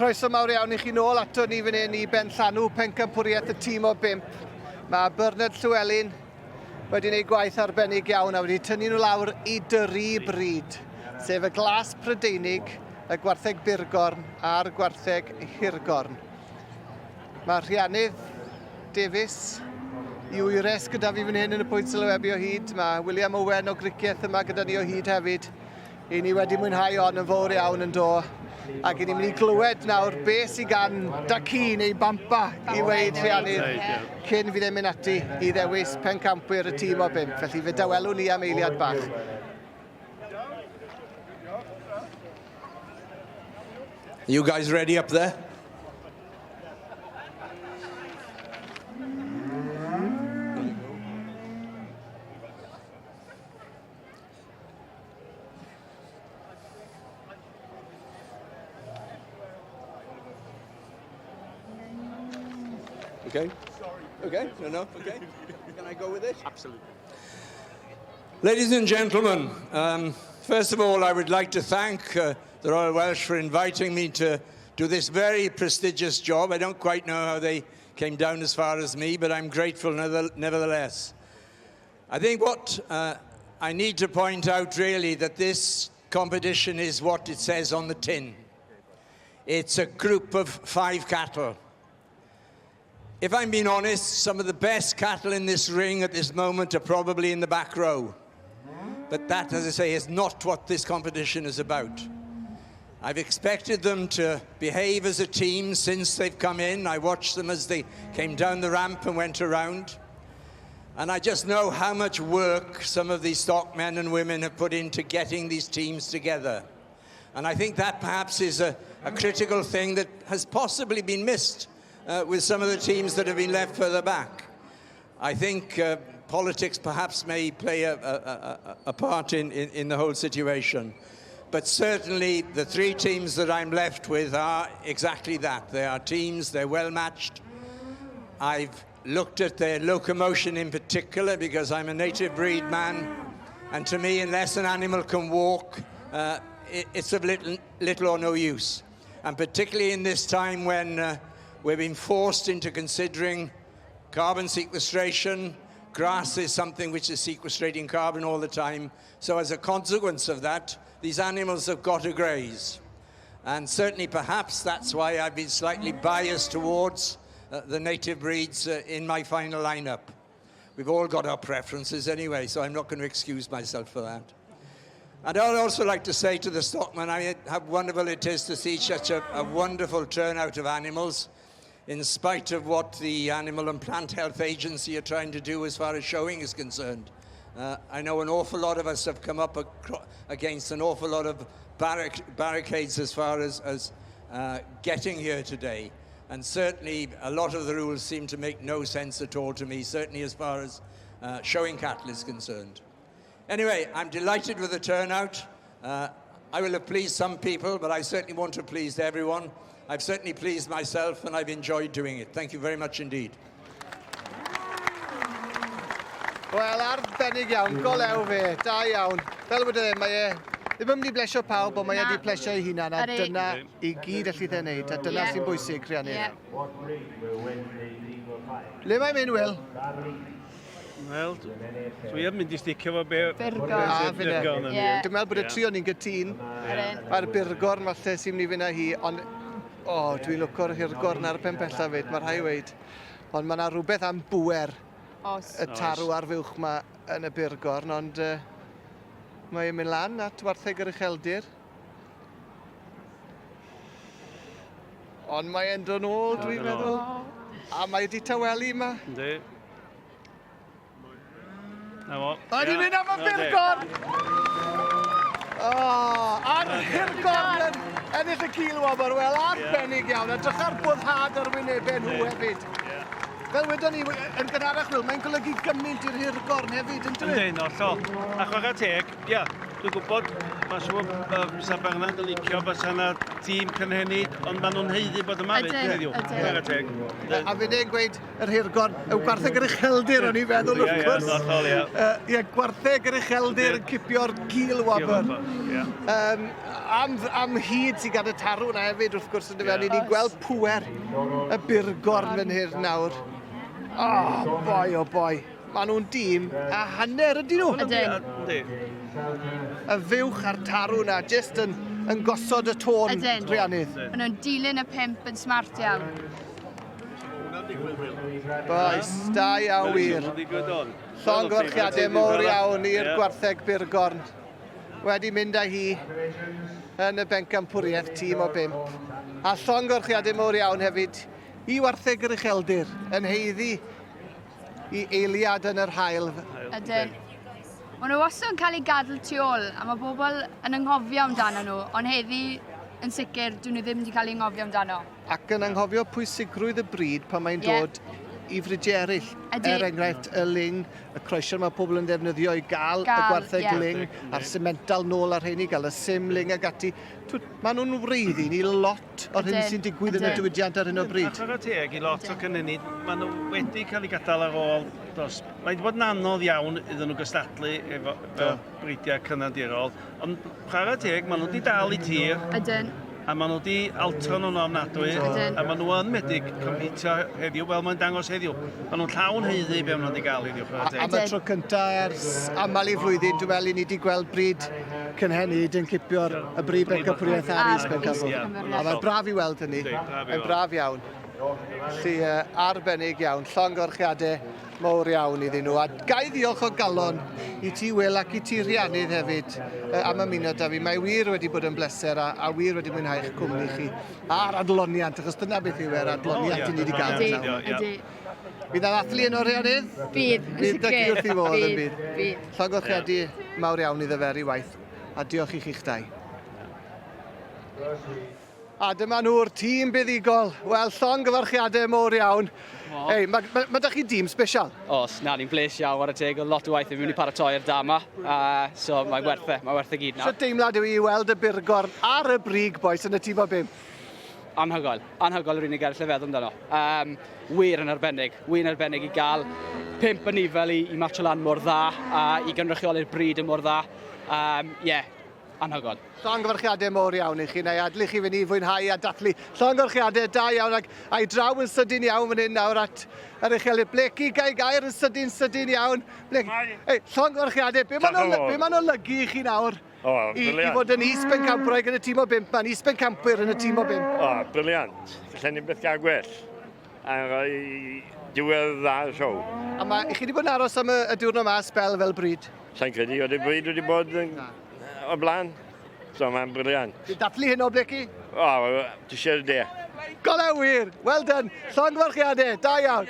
Croeso mawr iawn i chi nôl ato ni fan hyn i Benllanw, pencampwriaeth y tîm o bump. Mae Bernard Llewelyn wedi gwneud gwaith arbennig iawn a wedi tynnu nhw lawr i dri bryd, sef y glas Prydeinig, y gwartheg burgorn a'r gwartheg hirgorn. Mae Rhiannydd Davies i wyres gyda fi fan hyn yn y pwynt sylwebu o hyd. Mae William Owen o Gricieth yma gyda ni o hyd hefyd. I ni wedi mwynhau hon yn fawr iawn yn do. Ac i ni'n mynd i glywed nawr beth sydd gan Daci neu Bampa i weid Rhiannydd cyn fydd e'n mynd ati i ddewis pencampwyr y tîm o bump. Felly fe dawelwn ni am eiliad bach. You guys ready up there? Okay. Okay. No, no. Okay. Can I go with it? Absolutely. Ladies and gentlemen, first of all, I would like to thank the Royal Welsh for inviting me to do this very prestigious job. I don't quite know how they came down as far as me, but I'm grateful nevertheless. I think what I need to point out really that this competition is what it says on the tin. It's a group of 5 cattle. If I'm being honest, some of the best cattle in this ring at this moment are probably in the back row. But that, as I say, is not what this competition is about. I've expected them to behave as a team since they've come in. I watched them as they came down the ramp and went around. And I just know how much work some of these stockmen and women have put into getting these teams together. And I think that perhaps is a critical thing that has possibly been missed with some of the teams that have been left further back. I think politics perhaps may play a part in the whole situation. But certainly the 3 teams that I'm left with are exactly that. They are teams, they're well matched. I've looked at their locomotion in particular because I'm a native breed man, and to me, unless an animal can walk, it's of little or no use. And particularly in this time when we've been forced into considering carbon sequestration, grass is something which is sequestrating carbon all the time. So as a consequence of that, these animals have got to graze. And certainly perhaps that's why I've been slightly biased towards the native breeds in my final lineup. We've all got our preferences anyway, so I'm not going to excuse myself for that. And I'd also like to say to the stockman, how wonderful it is to see such a wonderful turnout of animals, in spite of what the Animal and Plant Health Agency are trying to do as far as showing is concerned. I know an awful lot of us have come up against an awful lot of barricades as far as getting here today. And certainly a lot of the rules seem to make no sense at all to me, certainly as far as showing cattle is concerned. Anyway, I'm delighted with the turnout. I will have pleased some people, but I certainly want to please everyone. I've certainly pleased myself, and I've enjoyed doing it. Thank you very much indeed. Wel, arbennig iawn, go lew fe, da iawn. Fel wedodd e, mae e ddim yn mynd i blesio pawb, ond mae e wedi Na. plesio ei hunan, a Ydi. dyna i gyd allith e wneud, a dyna sy'n bwysig, Rhiannon. Le mae'n mynd, Will? Wel, dwi yn mynd i sticio fo be... Burgorn. A, finne. Burgorn yn Dwi'n meddwl bod y tri o'n ni'n gytûn. Mae'r Burgorn falle sy'n mynd i fynd â hi, ond o, dwi'n lwco'r Hirgorn ar y pen pella fyd, mae rhai weid. Ond mae yna rhywbeth am bŵer y tarw a'r fuwch ma yn y Burgorn, ond mae'n mynd lan at wartheg yr ucheldir. Ond mae'n dod nôl, dwi'n meddwl. A mae wedi tawelu yma. Yndi. Na fo. Mae wedi mynd am y Burgorn! O, a'r Hirgorn yn ennill y cil wobr. Wel, arbennig iawn. A drych ar boddhad ar wynebau nhw hefyd. Fel wedon ni yn gynharach, Wil, mae'n golygu gymaint i'r Hirgorn hefyd, yn dwi? Yndyn, hollol. A chwarae teg, ia. Dwi'n gwybod, mae'n siŵr bod Mr Bernard yn licio bysa yna tîm cynhenid, ond maen nhw'n haeddu bod yma fyd heddiw. Ydyn, ydyn. A fe neu'n gweud yr hirgorn, y gwartheg yr ucheldir o'n i'n feddwl wrth gwrs. Ie, ie, ie. Ie, gwartheg yr ucheldir yn cipio'r gil wobr. Ie. Um, am, am hyd sy'n gan y tarw yna hefyd wrth gwrs yn dyfe, ni'n gweld pŵer y burgorn fan hyn nawr. Oh, boi, oh boi. Maen nhw'n dîm a hanner ydyn nhw. Ydyn. Y fuwch a'r tarw na, jyst yn, yn gosod y tôn, Ydyn. Rhiannydd. Maen nhw'n dilyn y pump yn smart iawn. Boys, da iawn wir. Llongyfarchiadau mowr iawn i'r gwartheg Burgorn. Wedi mynd â hi yn y bencampwriaeth tîm o bump. A llongyfarchiadau mowr iawn hefyd i wartheg yr ucheldir yn haeddu i eiliad yn yr haul. Ydyn. Maen nhw wastad yn cael eu gadael tu ôl a mae bobl yn anghofio amdano nhw, ond heddi yn sicr dyn nhw ddim wedi cael eu anghofio amdano. Ac yn anghofio pwysigrwydd y bryd pan mae'n Ie. dod i fridiau eraill. Ydy. Er enghraifft, y ling, y croesion mae pobl yn ddefnyddio i gael, Gael, y gwartheg ie. ling, a'r semental nôl ar rheini, gael y sim ling ag ati. Twyd, maen nhw'n wreiddyn i lot o'r hyn Ydyn, sy'n digwydd yn y ydyn. diwydiant ar hyn o bryd. A chwarae teg i lot o cynhenid, maen nhw wedi cael eu gadael ar ôl dros... Mae wedi bod yn anodd iawn iddyn nhw gystadlu efo, efo bridiau cynandirol, ond chwarae teg, maen nhw wedi dal i tir. Ydyn. A maen nhw wedi altro nhw'n ofnadwy. Ydyn. A maen nhw yn medru competio heddiw, fel mae'n dangos heddiw. Maen nhw'n llawn haeddu be maen nhw wedi gael heddiw, chwarae teg. Am y tro cynta ers aml i flwyddyn, dwi'n meddwl i ni wedi gweld bryd cynhenid yn cipio'r y brif bencampwriaeth a'r A'r is bencampwriaeth. A mae'n braf i weld hynny. Mae'n braf iawn. Felly uh, arbennig iawn, llongyfarchiadau mawr iawn iddyn nhw. A ga i ddiolch o galon i ti Will ac i ti Rhiannydd hefyd uh, am ymuno da fi. Mae wir wedi bod yn bleser a, a wir wedi mwynhau eich cwmni chi. A'r adloniant, achos dyna beth yw e'r adloniant i ni wedi gael. Ydy, ydy. Bydd na ddathlu yno Rhiannydd? Bydd, yn Bydd da chi sicr. wrth i fodd yn bydd. Bydd. Llongyfarchiadau mawr iawn iddo fe ar ei waith, a diolch i chi'ch dau. A dyma nhw'r tîm buddugol. Wel, llongyfarchiadau mowr iawn. Ei, mae ma, ma da chi dîm special. Os, na, ni'n bles iawn ar y teg, oedd lot o waith i mewn i paratoi'r da yma, so mae'n werth e, mae'n werth e gyd nawr. So deimlad yw i weld y burgorn ar y brig, boys, yn y tîm o bum. Anhygoel, anhygoel yw'r unig gair lle feddwl amdano. Um, wir yn arbennig, wir yn arbennig i gael pump yn nifel i, i matcho lan mor dda a i gynrychioli'r bryd yn mor dda. Um, yeah, anhygoel. Llongyfarchiadau mowr iawn i chi, na i adlu chi fynd i fwynhau a dathlu. Llongyfarchiadau da iawn ac a'i draw yn sydyn iawn fan hyn nawr at yr uchelydd. Blakey, gai gair yn sydyn, sydyn iawn. Blakey, ei, llongyfarchiadau, be mae'n olygu i chi nawr? O, i, i fod yn is-bencampwraig yn y tîm o bump, mae'n is-bencampwyr yn y tîm o bump. O, brilliant. Allen ni byth gael gwell. A rhoi diwedd dda y siow. A mae, i chi wedi bod yn aros am y, y diwrnod ma sbel fel bryd? Sa'n credu, oedd y bryd wedi bod yn, o blaen. So mae'n brilliant. Ti'n dathlu hyn o, Blakey? O, ti eisiau'r de. Golew wir! Well done! Llongyfarchiadau, da iawn!